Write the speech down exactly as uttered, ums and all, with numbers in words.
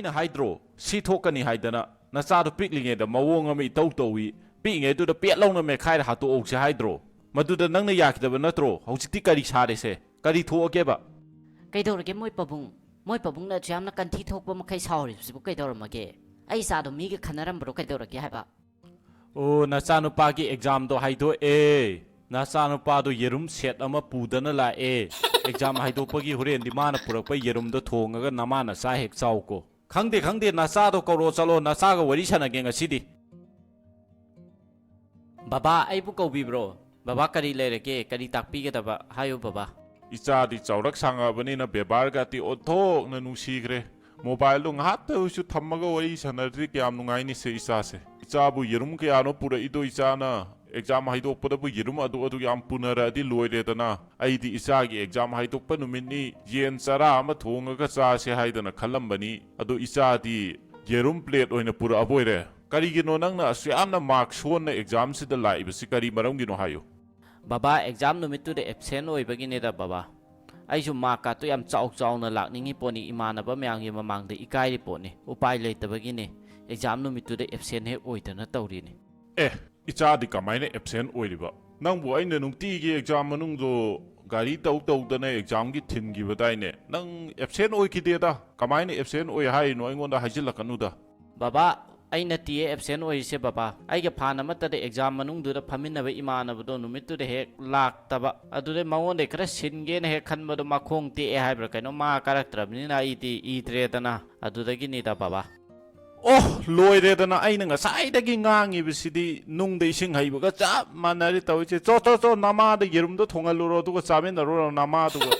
ꯑꯩꯅ ꯍꯥꯏꯗ꯭ꯔꯣ, ꯁꯤ ꯊꯣꯛꯀꯅꯤ ꯍꯥꯏꯗꯅ? ꯅꯆꯥꯗꯣ ꯄꯤꯛꯂꯤꯉꯩꯗ ꯃꯑꯣꯡ ꯑꯃ ꯏꯇꯧ ꯇꯧꯏ, ꯄꯤꯛꯏꯉꯩꯗꯨꯗ ꯄꯦꯠ ꯂꯧꯅ ꯃꯦꯠꯈꯥꯏꯔ ꯍꯥꯠꯇꯣꯛꯍꯧꯁꯦ ꯍꯥꯏꯗ꯭ꯔꯣ? ꯃꯗꯨꯗ ꯅꯪꯅ ꯌꯥꯈꯤꯗꯕ ꯅꯠꯇ꯭ꯔꯣ? ꯍꯧꯖꯤꯛꯇꯤ ꯀꯔꯤ ꯁꯥꯔꯦꯁꯦ? ꯀꯔꯤ ꯊꯣꯛꯑꯒꯦꯕ? ꯀꯩꯗꯧꯔꯒꯦ ꯃꯣꯏ ꯄꯥꯕꯨꯡ? ꯃꯣꯏ ꯄꯥꯕꯨꯡꯅ ꯑꯁꯨꯛ ꯌꯥꯝꯅ ꯀꯟꯊꯤ ꯊꯣꯛꯄ ꯃꯈꯩ ꯁꯥꯎꯔꯤꯕꯁꯤꯕꯨ ꯀꯩꯗꯧꯔꯝꯃꯒꯦ? ꯑꯩ ꯏꯆꯥꯗꯣ ꯃꯤꯒ ꯈꯟꯅꯔꯝꯕ꯭ꯔꯣ ꯀꯩꯗꯧꯔꯒꯦ ꯍꯥꯏꯕ? ꯑꯣ, ꯅꯆꯥꯅꯨꯄꯥꯒꯤ ꯑꯦꯛꯖꯥꯝꯗꯣ ꯍꯥꯏꯗꯣꯛꯑꯦ꯫ ꯅꯆꯥꯅꯨꯄꯥꯗꯣ ꯌꯦꯔꯨꯝ ꯁꯦꯠ ꯑꯃ ꯄꯨꯗꯅ ꯂꯥꯛꯑꯦ꯫ ꯑꯦꯛꯖꯥꯝ ꯍꯥꯏꯗꯣꯛꯄꯒꯤ ꯍꯣꯔꯦꯟꯗꯤ ꯃꯥꯅ ꯄꯨꯔꯛꯄ ꯌꯦꯔꯨꯝꯗꯣ ꯊꯣꯡꯉꯒ ꯅꯃꯥ ꯅꯆꯥ ꯍꯦꯛ ꯆꯥꯎꯀꯣ꯫ ꯈꯪꯗꯦ, ꯈꯪꯗꯦ, ꯅꯆꯥꯗꯣ ꯀꯧꯔꯣ ꯆꯠꯂꯣ, ꯅꯆꯥꯒ ꯋꯥꯔꯤ ꯁꯥꯟꯅꯒꯦ ꯉꯁꯤꯗꯤ꯫ ꯕꯕꯥ, ꯑꯩꯕꯨ ꯀꯧꯕꯤꯕ꯭ꯔꯣ? ꯕꯕꯥ, ꯀꯔꯤ ꯂꯩꯔꯒꯦ? ꯀꯔꯤ ꯇꯥꯛꯄꯤꯒꯗꯕ? ꯍꯥꯏꯌꯨ ꯕꯕꯥ꯫ ꯏꯆꯥꯗꯤ ꯆꯥꯎꯔꯛ ꯁꯥꯡꯉꯛꯑꯕꯅꯤꯅ ꯕꯦꯕꯥꯔꯒꯥꯇꯤ ꯑꯣꯟꯊꯣꯛꯅ ꯅꯨꯡꯁꯤꯈ꯭ꯔꯦ꯫ ꯃꯣꯕꯥꯏꯜꯗꯣ ꯉꯥꯏꯍꯥꯛꯇ ꯑꯣꯏꯁꯨ ꯊꯝꯃꯒ ꯋꯥꯔꯤ ꯁꯥꯟꯅꯔꯗꯤ ꯀꯌꯥꯝ ꯅꯨꯡꯉꯥꯏꯅꯤ ꯁꯦ ꯏꯆꯥꯁꯦ꯫ ꯏꯆꯥꯕꯨ ꯌꯦꯔꯨꯝ ꯀꯌꯥꯅꯣ ꯄꯨꯔꯛꯏꯗꯣ ꯏꯆꯥꯅ? ꯑꯦꯛꯖꯥꯝ ꯍꯥꯏꯗꯣꯛꯄꯗꯕꯨ ꯌꯦꯔꯨꯝ ꯑꯗꯨ ꯑꯗꯨ ꯌꯥꯝ ꯄꯨꯅꯔꯛꯑꯗꯤ ꯂꯣꯏꯔꯦꯗꯅ꯫ ꯑꯩꯗꯤ ꯏꯆꯥꯒꯤ ꯑꯦꯛꯖꯥꯝ ꯍꯥꯏꯗꯣꯛꯄ ꯅꯨꯃꯤꯠꯅꯤ ꯌꯦꯟ ꯆꯔꯥ ꯑꯃ ꯊꯣꯡꯉꯒ ꯆꯥꯁꯦ ꯍꯥꯏꯗꯅ ꯈꯜꯂꯝꯕꯅꯤ꯫ ꯑꯗꯣ ꯏꯆꯥꯗꯤ ꯌꯦꯔꯨꯝ ꯄ꯭ꯂꯦꯠ ꯑꯣꯏꯅ ꯄꯨꯔꯛꯑꯕꯣꯏꯔꯦ꯫ ꯀꯔꯤꯒꯤꯅꯣ ꯅꯪꯅ ꯑꯁꯨꯛ ꯌꯥꯝꯅ ꯃꯥꯔꯛ ꯁꯣꯟꯅ ꯑꯦꯛꯖꯥꯝꯁꯤꯗ ꯂꯥꯛꯏꯕꯁꯤ? ꯀꯔꯤ ꯃꯔꯝꯒꯤꯅꯣ ꯍꯥꯏꯌꯨ꯫ ꯕꯕꯥ, ꯑꯦꯛꯖꯥꯝ ꯅꯨꯃꯤꯠꯇꯨꯗ ꯑꯦꯞꯁꯦꯟ ꯑꯣꯏꯕꯒꯤꯅꯤꯗ ꯕꯕꯥ꯫ ꯑꯩꯁꯨ ꯃꯥꯔꯛꯀꯥꯇꯣ ꯌꯥꯝ ꯆꯥꯎ ꯆꯥꯎꯅ ꯂꯥꯛꯅꯤꯡꯉꯤ ꯄꯣꯠꯅꯤ, ꯏꯃꯥꯟꯅꯕ ꯃꯌꯥꯝꯒꯤ ꯃꯃꯥꯡꯗ ꯏꯀꯥꯏꯔꯤ ꯄꯣꯠꯅꯤ꯫ ꯎꯄꯥꯏ ꯂꯩꯇꯕꯒꯤꯅꯤ꯫ ꯑꯦꯛꯖꯥꯝ ꯅꯨꯃꯤꯠꯇꯨꯗ ꯑꯦꯞꯁꯦꯟ ꯍꯦꯛ ꯑꯣꯏꯗꯅ ꯇꯧꯔꯤꯅꯤ꯫ ꯑꯦ, ꯏꯆꯥꯗꯤ ꯀꯃꯥꯏꯅ ꯑꯦꯞꯁꯦꯟ ꯑꯣꯏꯔꯤꯕ? ꯅꯪꯕꯨ ꯑꯩꯅ ꯅꯨꯡꯇꯤꯒꯤ ꯑꯦꯛꯖꯥꯝ ꯃꯅꯨꯡꯗꯣ ꯒꯥꯔꯤ ꯇꯧ ꯇꯧꯗꯅ ꯑꯦꯛꯖꯥꯝꯒꯤ ꯊꯤꯟꯈꯤꯕꯗꯥꯏꯅꯦ? ꯅꯪ ꯑꯦꯞꯁꯦꯟ ꯑꯣꯏꯈꯤꯗꯦꯗ꯫ ꯀꯃꯥꯏꯅ ꯑꯦꯞꯁꯦꯟ ꯑꯣꯏ ꯍꯥꯏꯔꯤꯅꯣ? ꯑꯩꯉꯣꯟꯗ ꯍꯥꯏꯖꯤꯜꯂꯛꯀꯅꯨꯗ꯫ ꯕꯕꯥ, ꯑꯩ ꯅꯠꯇꯤꯌꯦ ꯑꯦꯞꯁꯦꯟ ꯑꯣꯏꯔꯤꯁꯦ ꯕꯕꯥ꯫ ꯑꯩꯒ ꯐꯥꯟ ꯑꯃꯠꯇꯗ ꯑꯦꯛꯖꯥꯝ ꯃꯅꯨꯡꯗꯨꯗ ꯐꯝꯃꯤꯟꯅꯕ ꯏꯃꯥꯟꯅꯕꯗꯣ ꯅꯨꯃꯤꯠꯇꯨꯗ ꯍꯦꯛ ꯂꯥꯛꯇꯕ꯫ ꯑꯗꯨꯗꯩ ꯃꯉꯣꯟꯗꯩ ꯈꯔ ꯁꯤꯟꯒꯦꯅ ꯍꯦꯛ ꯈꯟꯕꯗꯣ ꯃꯈꯣꯡ ꯇꯦꯛꯑꯦ ꯍꯥꯏꯕ꯭ꯔꯥ ꯀꯩꯅꯣ, ꯃꯥ ꯀꯥꯔꯛꯇ꯭ꯔꯕꯅꯤꯅ ꯑꯩꯗꯤ ꯏꯗ꯭ꯔꯦꯗꯅ꯫ ꯑꯗꯨꯗꯒꯤꯅꯤꯗ ꯕꯕꯥ꯫ ꯑꯣ, ꯂꯣꯏꯔꯦꯗꯅ, ꯑꯩꯅ ꯉꯁꯥꯏꯗꯒꯤ ꯉꯥꯡꯉꯤꯕꯁꯤꯗꯤ ꯅꯨꯡꯗ ꯏꯁꯤꯡ ꯍꯩꯕꯒ ꯆꯞ ꯃꯥꯟꯅꯔꯦ ꯇꯧꯔꯤꯁꯦ꯫ ꯆꯣ, ꯆꯣ, ꯆꯣ, ꯅꯃꯥꯗ ꯌꯦꯔꯨꯝꯗꯣ ꯊꯣꯡꯍꯜꯂꯨꯔꯣ, ꯑꯗꯨꯒ ꯆꯥꯃꯤꯟꯅꯔꯨꯔꯣ ꯅꯃꯥꯗꯨꯒ꯫